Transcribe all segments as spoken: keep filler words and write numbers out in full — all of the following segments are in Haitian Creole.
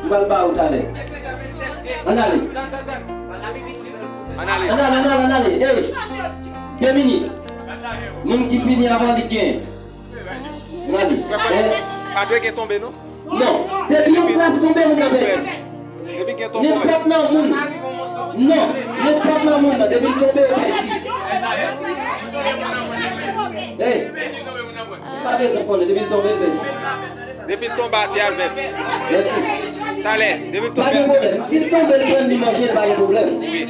M pral ba ou talè. Ann ale. Ann ale. Ann ale, ann ale, ann ale. Ey! De minit. Moun ki fini avan li gen. Ann ale. Eh, Pa dwe gen tonbe, non? Non. Depi yon plas tonbe, moun nan pèdi. Depi gen tonbe. Nenpòt nan moun. Non. Nenpòt nan moun nan. Depi l tonbe, yo pèdi. Ey! Pa bezwen konnen. Depi l tonbe, l pèdi. Depi l tonbe atè a, l pèdi. Pèdi. Talè, depi l Pa tonbe gen atè a. pwoblèm. Si l tonbe, l pran li manje, l pa gen pwoblèm. Wi.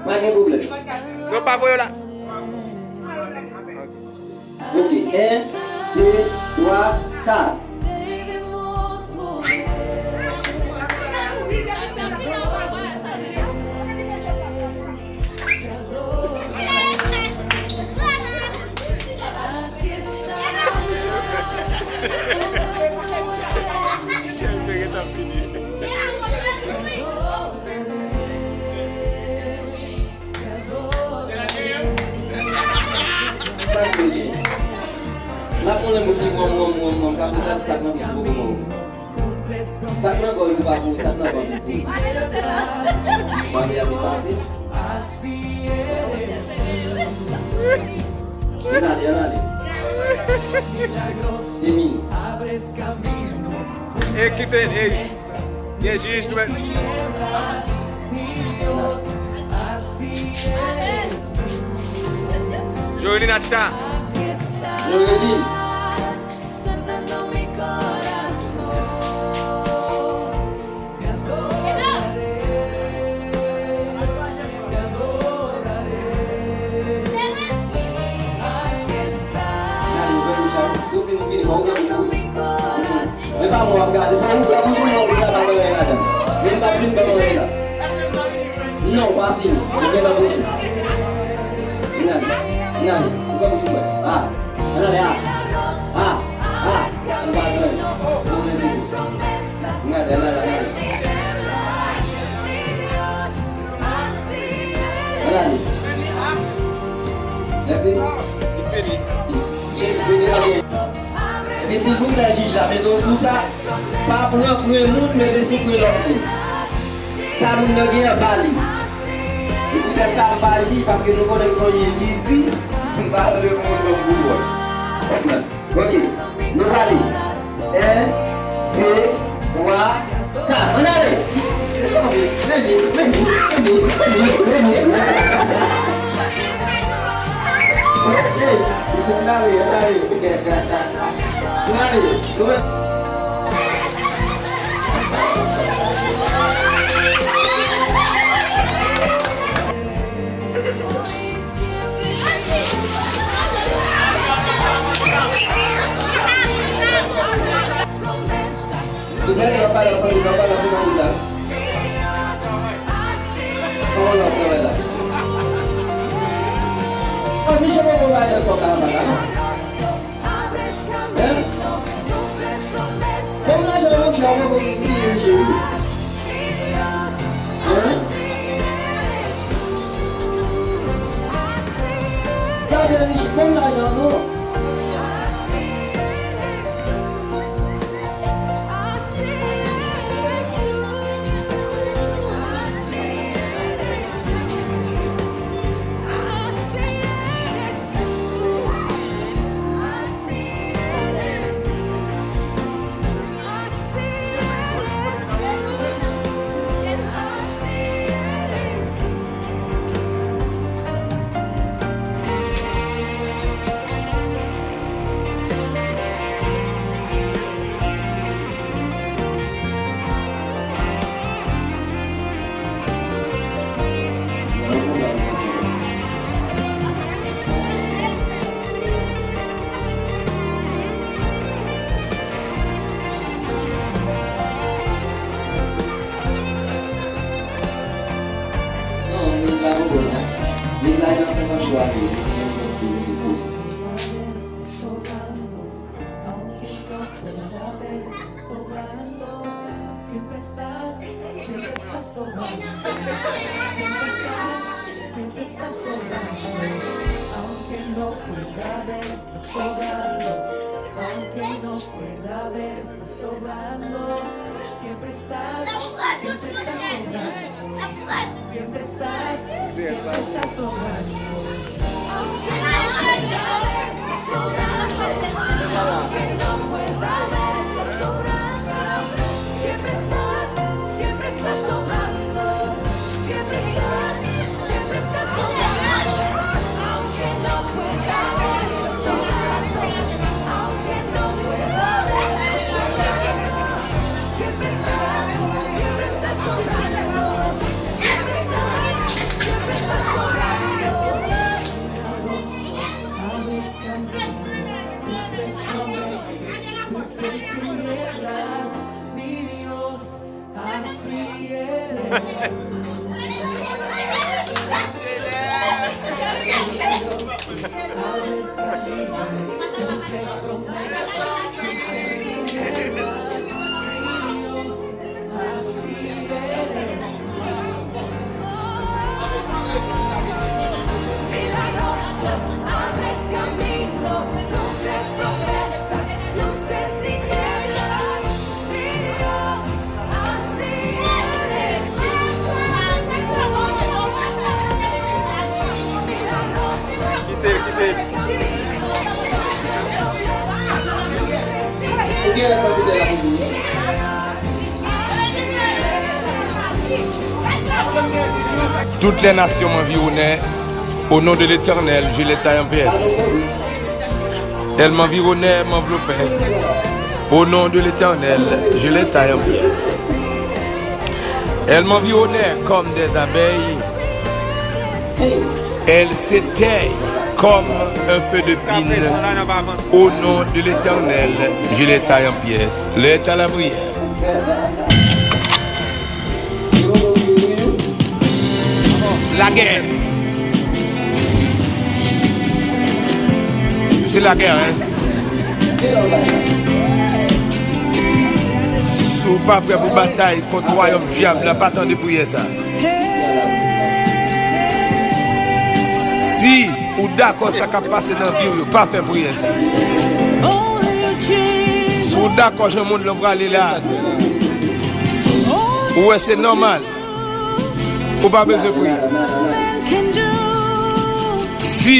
Pa gen pwoblèm. Non, pa voye w la. Ok, en, de, twa, kat. Sa k pou l gen? L ap konnen moun ki wòm, wòm, wòm, wòm, k ap di sa k nan bouch li poko mòde. Sa k nan gòj ou pa pou, sa k nan vant ou pou. Bagay la te fasil. Ann ale, ann ale. Se mini. E kite, e, gen jij nou. Joelin Achta. Joelin. Gade, ou fè bouch la, si w di m fini, fò w ouvè bouch ou. Men pa mwen w ap gade, fò w ouvè bouch ou, non, bouch la pa gen anyen ladan. Men m p ap fin ban w anyen la. Non, w pa fini. Ou gen nan bouch ou. Ann ale. Ann ale. Ouvè bouch ou, wè. Ah. Ann ale, ah. Ah. Ah. Ou pa jwenn. Ou vle vini. Ann ale, ann ale, ann ale. Ann ale. Mèsi. Li fini. Epi silvouplè jij la, mete w sou sa. Pa pran pwen moun, mete sou pwen lòt moun. Sa moun nan gen an, ba li. E poutèt sa, m pa jij, paske nou konnen m se yon jij ki di, m pa tande moun nan boulwòt. Ok, nou prale. En, de, twa, kat. Ann ale. Mezanmi, vini, vini, vini, vini, vini. Ok, ann ale, ann ale. Ann ale. Souple, nou ap pale ansanm, nou ap pale ansanm nan bout la. Kòman nou ap travay la? An, Michel poko bay nan kòb la anba la, non? Hein? Bon, lajan nan monchè, ou poko bliye, Michel, wi. Hein? Gade, Michel, bon, lajan, non? Non, mid la poko non. Mid la nan senkanntwa mil. Está sobrando. Aunque no pueda ver, está sobrando. Aunque no pueda ver, está sobrando. Siempre estás, siempre estás sobrando. Siempre estás, siempre estás sobrando. Aunque no pueda ver, está sobrando. Aunque no pueda ver, está sobrando. Siempre estás, siempre estás sobrando. Siempre estás, siempre estás sobrando. Abres camino, cumples promesas, luz en tinieblas, mi Dios, así eres tú. Abres camino, cumples promesas, luz en tinieblas, mi Dios, así eres tú. Milagroso, abres camino, cumples promesas, luz en tinieblas, mi Dios, así eres tú. Milagroso, kite l, kite l. Toutes les nations m'environnaient, au nom de l'Éternel, je les taille en pièces. Elles m'environnaient, m'enveloppaient. Au nom de l'Éternel, je les taille en pièces. Elles m'environnaient comme des abeilles. Elles s'éteignent comme un feu de pine. Au nom de l'Éternel, je les taille en pièces. Lè ta la priyè. Lagè. Se lagè, en. Si w pa prè pou batay kont wayòm dyab la, pa tande priyè sa. Si ou dakò sa k ap pase nan vi w yo, pa fè priyè sa. Si w dakò jan mond lan prale la, ou wè se nòmal, ou pa bezwen priye. Si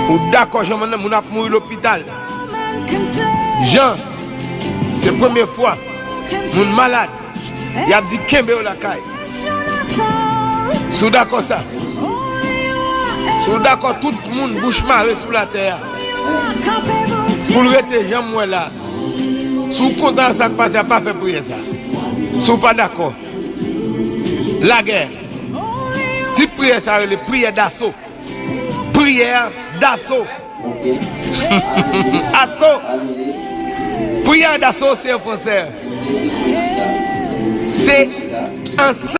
ou dakò jan moun ap mouri lopital, jan se premye fwa moun malad, y ap di kenbe yo lakay. Si w dakò sa, si w dakò tout moun bouch mare sou latè a, pou l rete jan m wè la, si w kontan sa k pase a, pa fè priyè sa. Si w pa dakò, lagè. Tip priyè sa rele priyè daso. Priyè daso. Aso. Priyè daso se an fransè. Se an